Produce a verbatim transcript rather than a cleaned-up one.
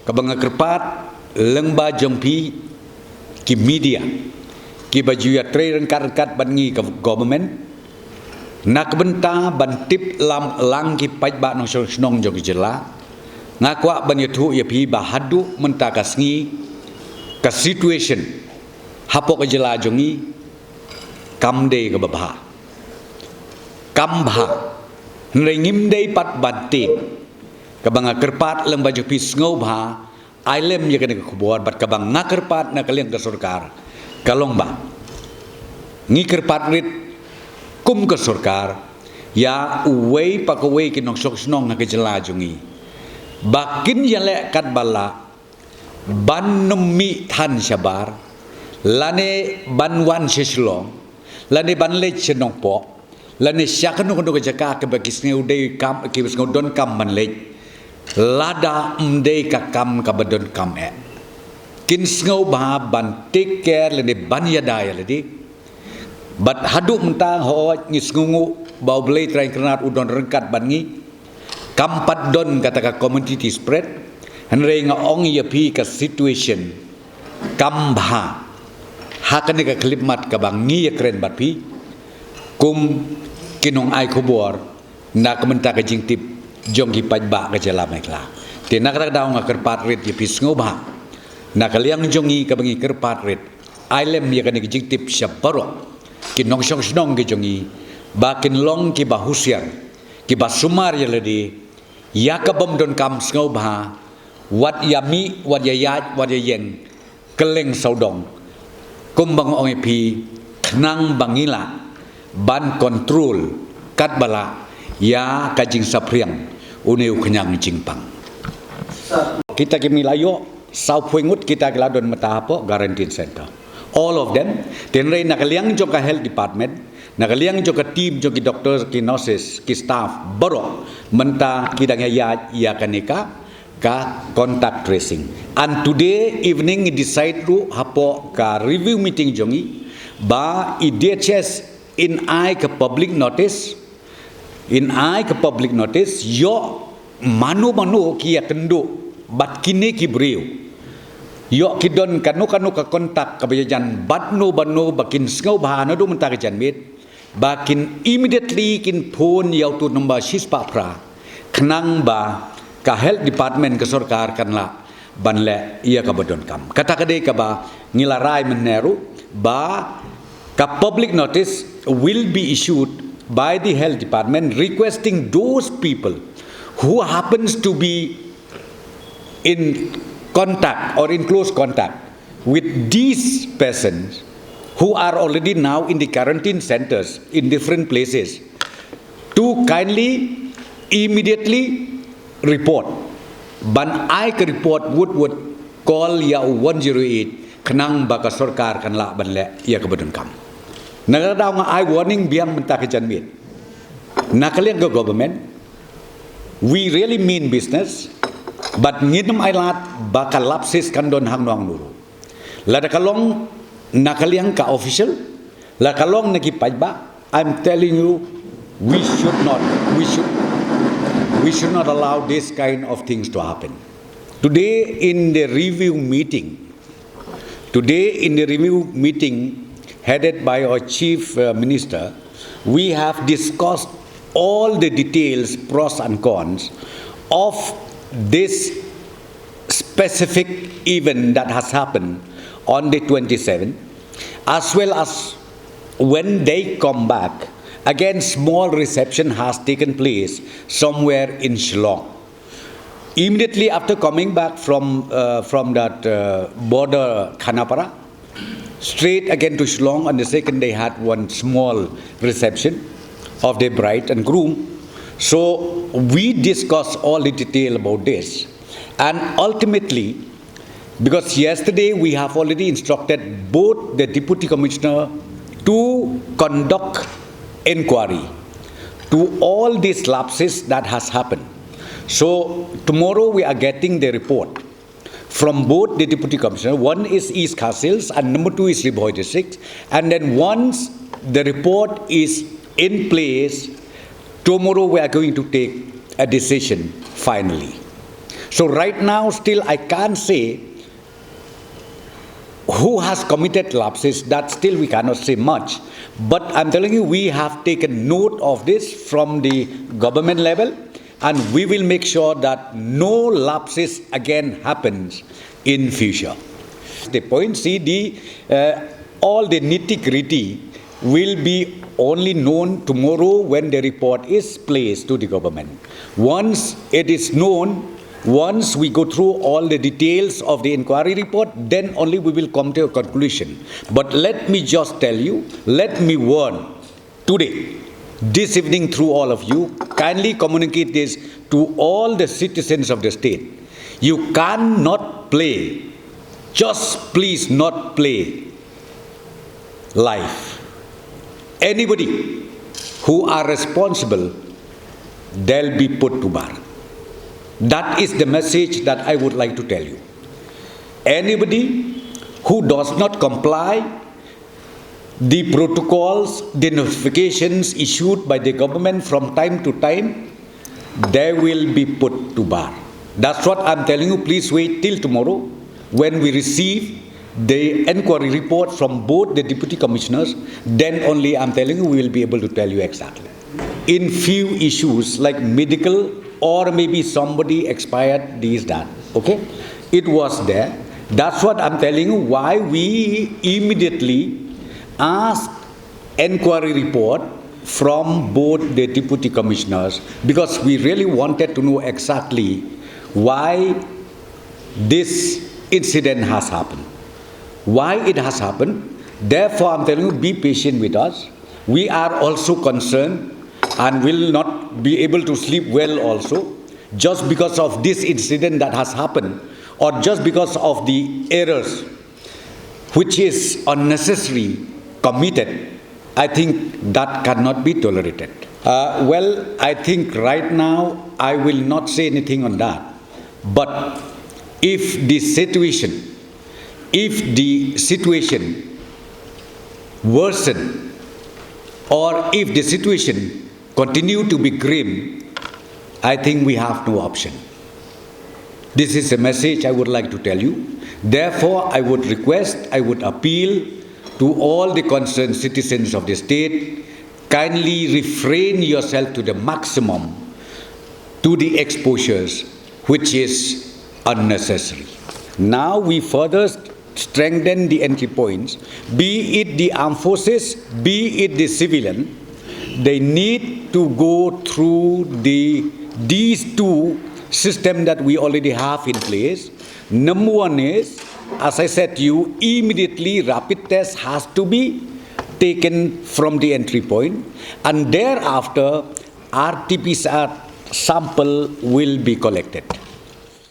Kaba nga kyrpad lyngba jong phi ki media, kiba ju ïatrei ryngkat-ryngkat bad ngi ka government, na ka bynta ban tip lang ki paidbah nongshong shnong jong ka jylla. Nga kwah ban ïathuh ïa phi ba haduh mynta ka sngi, ka situation hapoh ka jylla jong ngi kam dei kaba bha. Kam bha. Hynrei ngim dei pat ban tieng. Kaba nga kyrpad lyngba jong phi, sngewbha ai lem ïa kane ka khubor. Bad kaba nga kyrpad na ka liang ka sorkar ka long ba ngi kyrpad rit kum ka sorkar ïa uwei pa kawei ki nongshong shnong ha ka jylla jong ngi ba kin ïaleh katba lah ban nym mih than shabar, lane ban wan sha Shillong, lane ban leit sha Nongpoh, lane sha kano kano ka jaka kaba ki sngew dei kam, ki sngew donkam ban leit, lada ym dei ka kam kaba donkam eh. Kin sngewbha ban take care lane ban ïada ïa lade. Bad haduh mynta, hooid, ngi sngewnguh ba U Blei Trai Kynrad u don ryngkat bad ngi. Kam pat don kata ka community spread. Hynrei nga ong ïa phi, ka situation kam bha ha kane ka khyllipmat kaba ngi ïakren bad phi kum ki nongai khubor na ka bynta ka jingtip jong ki paidbah ka jylla Meghalaya. Te na kata ka daw nga kyrpad rit ïa phi, sngewbha na ka liang jong ngi kaba ngi kyrpad rit, ai lem ïa kane ka jingtip sha baroh ki nongshong shnong ki jong ngi ba kin long kiba husiar, kiba sumar ïa lade, ïa ka bym donkam, sngewbha wat ïa mih, wat ïa ïaid, wat ïa ïeng kylleng sawdong, kumba nga ong ïa phi, khnang ba ngin lah ban control katba lah ïa ka jingsaphriang une u khñiang jingpang. Kita ki mih la ïoh, sawphew ngut kita ki la don mynta hapoh quarantine center. All of them. Hynrei na ka liang jong ka health department, na ka liang jong ka team jong ki doctors, ki nurses, ki staff baroh, mynta ki dang ïa ïaid ïa kane ka ka contact tracing. And today evening ngi decide ruh hapoh ka review meeting jong ngi ba i D H S in ai ka public notice, in ai ka public notice ïoh mano mano ki ïakynduh bad kine ki briew, ïoh ki don kano kano ka contact kaba ïajan bad no bad no, ba kin sngewbha naduh mynta ka janmiet ba kin immediately kin phone ïa utu u number shispah phra, khnang ba ka health department ka sorkar kan lah ban leh ïa kaba donkam. Kata ka dei kaba ngi la rai mynne ruh ba ka public notice will be issued by the health department requesting those people who happens to be in contact or in close contact with these persons who are already now in the quarantine centers in different places to kindly immediately report. Ban ai ka report wut wut, call ïa u one zero eight, khnang ba ka sorkar kan lah ban leh ïa kaba donkam. Na kata ka daw nga ai warning biang mynta ka janmiet na ka liang ka government. We really mean business, but ngin ym ailad ba ka lapses kan don hangno hangno ruh. Lada ka long na ka liang ka official, lada ka long na ki paidbah, I'm telling you, we should not, we should, we should not allow this kind of things to happen. Today in the review meeting, today in the review meeting headed by our Chief, uh, Minister, we have discussed all the details, pros and cons of this specific event that has happened on the twenty-seventh, as well as when they come back, again, small reception has taken place somewhere in Shillong. Immediately after coming back from, uh, from that, uh, border Khanapara, straight again to Shillong, on the second day had one small reception of the bride and groom. So we discussed all the detail about this, and ultimately, because yesterday we have already instructed both the Deputy Commissioner to conduct inquiry to all these lapses that has happened. So tomorrow we are getting the report from both the Deputy Commissioner. One is East Khasi Hills and number two is Ri Bhoi District. And then once the report is in place, tomorrow we are going to take a decision finally. So right now, still I can't say who has committed lapses, that still we cannot say much. But I'm telling you, we have taken note of this from the government level, and we will make sure that no lapses again happens in future. The point, see, the uh, all the nitty gritty will be only known tomorrow when the report is placed to the government. Once it is known, once we go through all the details of the inquiry report, then only we will come to a conclusion. But let me just tell you, let me warn today, this evening, through all of you, kindly communicate this to all the citizens of the state. You cannot play, just please not play life. Anybody who are responsible, they'll be put to bar. That is the message that I would like to tell you. Anybody who does not comply the protocols, the notifications issued by the government from time to time, they will be put to bar. That's what I'm telling you. Please wait till tomorrow when we receive the inquiry report from both the deputy commissioners. Then only, I'm telling you, we will be able to tell you exactly. In few issues like medical or maybe somebody expired, this, that. Okay? It was there. That's what I'm telling you, why we immediately asked inquiry report from both the deputy commissioners, because we really wanted to know exactly why this incident has happened, why it has happened. Therefore, I'm telling you, be patient with us. We are also concerned and will not be able to sleep well also, just because of this incident that has happened, or just because of the errors which is unnecessary committed. I think that cannot be tolerated. Uh, well, I think right now I will not say anything on that. But if the situation, if the situation worsen, or if the situation continue to be grim, I think we have no option. This is a message I would like to tell you. Therefore, I would request, I would appeal to all the concerned citizens of the state, kindly refrain yourself to the maximum to the exposures which is unnecessary. Now we further strengthen the entry points, be it the armed forces, be it the civilian, they need to go through the these two system that we already have in place. Number one is, as I said to you, immediately rapid test has to be taken from the entry point, and thereafter R T P C R sample will be collected.